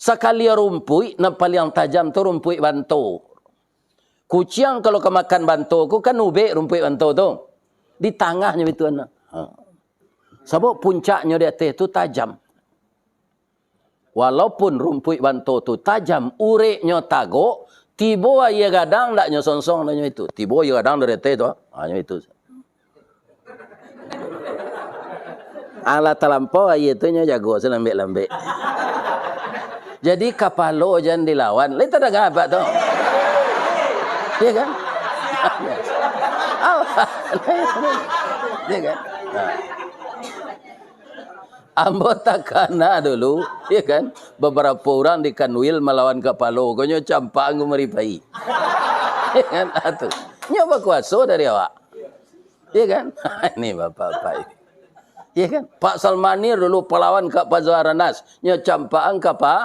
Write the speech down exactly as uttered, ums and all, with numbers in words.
Sakali rumpuik, nan paliang tajam tu rumpuik banto. Kuciang kalau ka makan banto ko kan ubek rumpuik banto tu. Di tangahnyo itu, nah. Ha. Sabab puncaknyo di ateh tu tajam. Walaupun rumpuik banto tu tajam, ureknyo tagok, tibo aia gadang, ndak nyo songsong, ndak nyo itu. Tibo aia gadang dari ateh tu, ha, nyo itu. Alah talampau aia tu, nyo jago salambek-lambek. Jadi, kapalo jan dilawan. Lai tadanga abak tu? Iya kan? Alah. Iya kan? Nah. Ambo takana dulu, ya kan? Babarapo urang di Kanwil malawan kapalo, ko nyo campak anggo maripai. Ya kan? Ah, tu. Nyo bakuaso dari awak. Ya kan? Ini bapak-bapak ini. Ya kan? Pak Salmanir dulu palawan ka Pak Zohar Anas, nyo campakan ka Pak